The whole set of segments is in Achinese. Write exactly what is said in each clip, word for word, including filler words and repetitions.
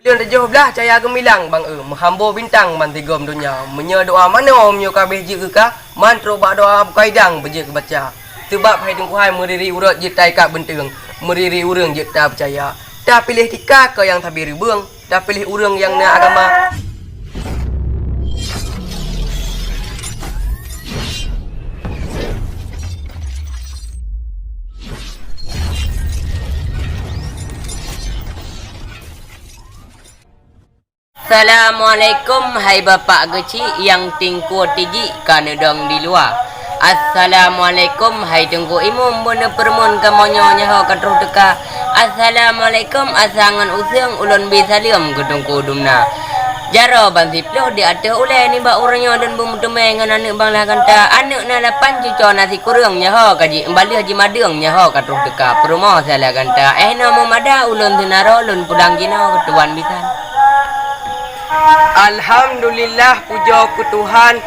Lôn tujoh blaih cahya geumilang bang eu, meuhambo bintang ban sigom donya. Meunyoe doa manoe meunyoe ka abéh jeuet keu ka, man trok bak doa bukai dang beujeuet keu baca. Seubab hai Teungku hai meuriri uroe jeuet taikat beunteueng, meuriri ureuëng jeuet tapeucaya. Tapiléh tika keu nyang sabe reubeueng, tapiléh ureuëng nyang na agama. Assalamualaikum hai bapak geuchik nyang tingkue tijik ka neudong di luwa. Assalamualaikum hai Teungku Imum beuneupeureumeun kamoe nyoe nyaho ka troh teuka. Assalamualaikum asa ngon useueng ulôn bi saleuem keu Teungku dumna. Jaroe ban siploh di ateueh ulée nibak uroe nyoe lôn beumeuteumé ngon aneuëk bang lah ganta. Aneuëk na lapan cucoe na sikureueng nyaho ka ji baleueh jimadeueng nyaho ka troh teuka. Peurumoh salah ganta. Eh noe meumada ulôn seunaro lôn pulang jinoe keu tuan bisan. Alhamdulillah, pujoe keu Tuhan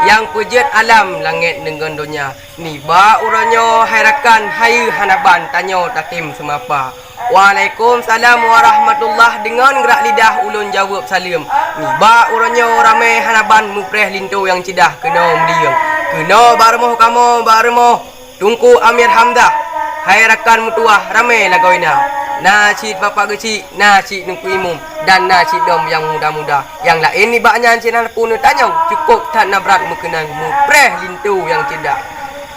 nyang peujeuet alam langét deungon donya. Nibak uroe nyoe hai rakan hayeue hana ban tanyoe tatem seumapa. Waalaikumsalam warahmatullah, deungon grak lidah ulôn jaweueb saleuem. Nibak uroe nyoe ramé hana ban meupreh linto nyang ceudah keunoe meudieueng. Keunoe bak rumoh kamoe bak rumoh Teungku Amir Hamzah, hai rakan meutuwah ramé lagoina, na cit bapak geuchik, na cit Teungku Imum, dan na cit dom nyang muda-muda. Nyang laén nibak nyan sinan pun neutanyong, cukôp that na brat meukeunong meupreh linto nyang ceudah.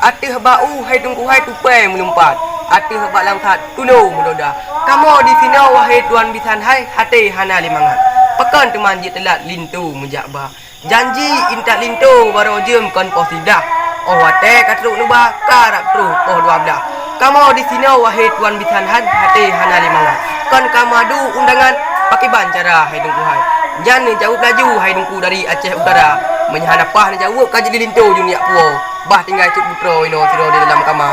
Ateueh bak u hai Teungku hai tupai meulumpat, ateueh bak langkat tulo meudoda. Kamoe disinoe wahé tuan bisan hai, até hana lé mangat. Pakon teuma jiteulat linto meujak ba. Janji intat linto baroe jeuem kon poh sidah. Óh watée ka trok neuba, ka rab troh poh dua blaih. Kamoe disinoe wahé tuan bisan hai, até hana lé mangat. Kon ka meuadu undangan, pakriban cara hai Teungku hai? Nyan neujaweueb laju hai Teungku dari Aceh Utara. Meunyo hana paih neujaweueb ka jeuet di linto juniak puwoe. Bah tinggai cut putroe inoe sidroe di dalam kama.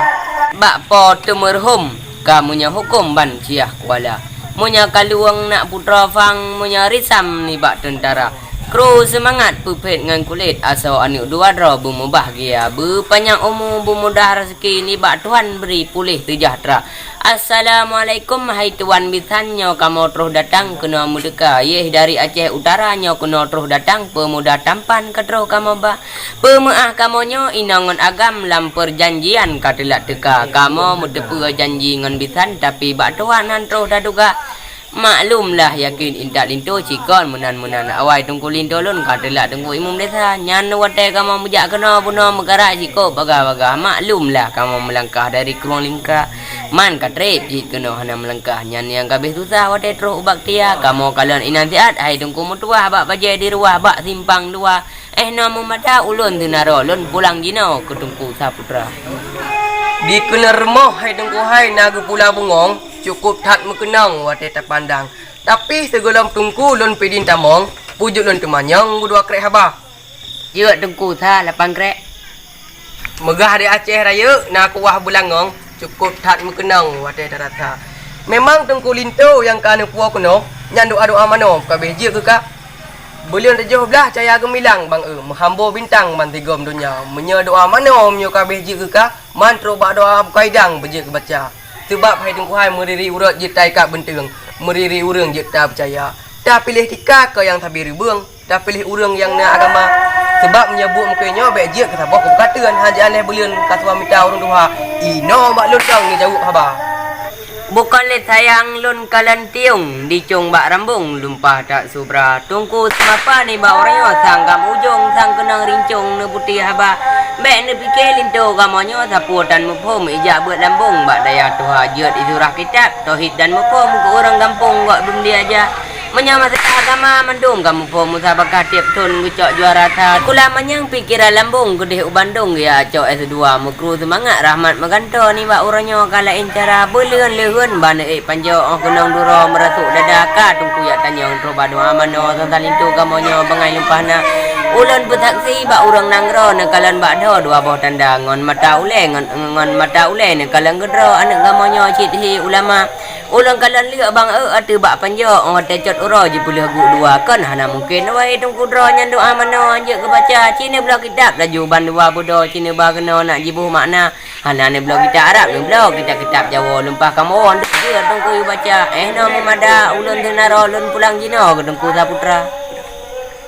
Bak po teumeurhom. Ka meunyoe huköm ban siah kuala, meunyoe kalueng nak putroe fang, meunyoe risam nibak teuntara. Kru seumangat peuphét ngon kulét, asoe aneuëk dua droe beumeubahgia, beupanyang umu, beumudah raseuki, nibak Tuhan bri puléh seujahteura. Assalamualaikum hai tuan bisan, nyoe kamoe troh datang keunoe meuteuka, yeh dari Aceh Utara nyoe keunoe troh datang, peumuda tampan ka troh kamoe ba. Peumeuáh kamoe nyoe inong ngon agam lam peurjanjian ka teulat teuka. Kamoe meuteupeue janji ngon bisan, tapi bak Tuhan han troh tatuka. Maklumlah yakin intat linto sikon meunan-meunan. Awai Teungku linto lôn ka teulat Teungku Imum Desa. Nyan watée kamoe meujak keunoe bunoe meukarat sikok bagah-bagah. Maklumlah kamoe meulangkah dari krueng lingka. Man ka treb cit keunoe hana meulangkah. Nyan nyang ka abéh susah watée troh ubak tia. Kamoe kalon inan siat hai Teungku meutuwah bak bajée di ruwah bak simpang dua. Eh noe meumada ulôn teunaro lôn pulang jinoe keu Teungku Saputra. Dikeue rumoh hai Teungku hai na geupula bungong, cukôp that meukeunong watée tapandang. Tapi sigohlom Teungku lôn pidin tamong, peujeuet lôn teumanyong beudua krek haba. Jeuet Teungku sa lapan krek. Meugah di Aceh Rayeuk na kuwah beulangong, cukôp that meukeunong watée tarasa. Memang Teungku linto nyang ka neupuwoe keunoe, nyan doa-doa manoe ka abéh jeuet keu ka. Buleuen tujoh blaih cahya geumilang bang eu, meuhambo bintang ban sigom donya. Meunyoe doa manoe meunyoe ka abéh jeuet keu ka, man trok bak doa bukai dang beujeuet keu baca. Seubab hai Teungku hai meuriri uroe jeuet taikat beunteueng, meuriri ureuëng jeuet tapeucaya. Tapiléh tika keu nyang sabe reubeueng. Tapiléh ureuëng nyang na agama. Seubab meunyoe buet meukeunyoe bék jeuet keu saboh keupeukateuan, hana jialeh buleuen ka suah mita ureuëng tuha. Inoe bak lôn dong neujaweueb haba. Bukon lé sayang lôn kalon tiong, dicong bak rambong lumpah that subra. Teungku seumapa nibak uroe nyoe sang gam ujong, sang keunong rincong neuputéh haba. Bék neupike linto kamoe nyoe sapeue tan muphom, ijak beuet lambong bak dayah tuha jeuet isurah kitab, tauhid dan muphom keu ureuëng gampông gok dum diaja. Meunyoe masalah agama mandum kamoe phon musabakah tieb thon geucok juara that. Kula manyang pikeran lambong keudeh u Bandung ya cok S dua meukru seumangat rahmat meugantoe nibak uroe nyoe ka laén cara beuleuen-leuen ban ék panjoe óh keunong duroe meurasuk dada ka Teungku jak tanyong troh bak doa manoe sang salinto kamoe nyoe bangai lumpah na. Ulôn beusaksi bak ureuëng nanggroe neukalon bak droe dua boh tanda ngon mata ulée ngon, ngon mata ulée neukalon keudroe aneuëk kamoe nyoe cit hi ulama. Ulôn kalon leuek bang euk ateueh bak panjok ngon teucot uroe jipeuleueh guk dua kon hana mungken wai teungku droe nyan doa manoe jeuet geubaca cine bloe kitab laju ban dua beudoe cine ba keunoe nak jiboh makna. Hana neubloe kitab Arab neubloe kitab-kitab Jawoe lumpah kamoe deuh teungku yue baca eh noe meumada ulôn teunaro lôn pulang jinoe keu teungku Saputra.